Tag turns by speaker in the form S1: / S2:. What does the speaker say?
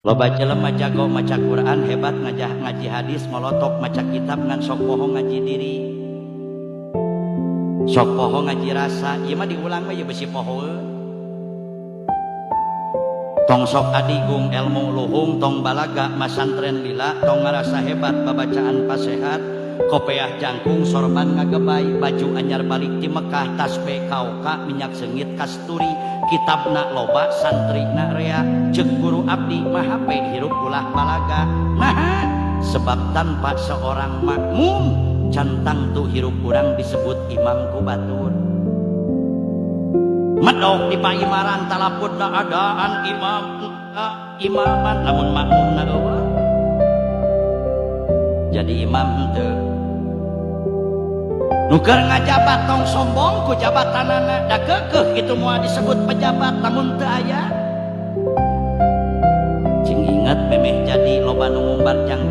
S1: Loba jelema jago maca Quran hebat ngajah ngaji hadis molotok maca kitab ngan sok poho ngaji diri. Sok poho ngaji rasa, ieu mah diulang mah ieu besi pohoeun. Tong sok adigung ilmu luhung, tong balaga masantren lila, tong ngarasa hebat babacaan pasehat, kopeah jangkung sorban ngagebay, baju anyar balik ti Mekah, tasbih kaoka, minyak seungit kasturi, kitabna loba santrina rea, ceuk guru abdi mah hape hirup ulah balaga. Nah, sebab tanpa seorang makmum cantang tuh hirup urang disebut imam ku batur. Medok di paimaran talapudna adaan imam imaman lamun makmumna eueuh. Jadi imam henteu. Nu keur ngajabat tong sombong ku jabatanana, da keukeuh kitu moal disebut pejabat lamun teu aya. Cing inget memeh jadi loba nu ngumbar janji.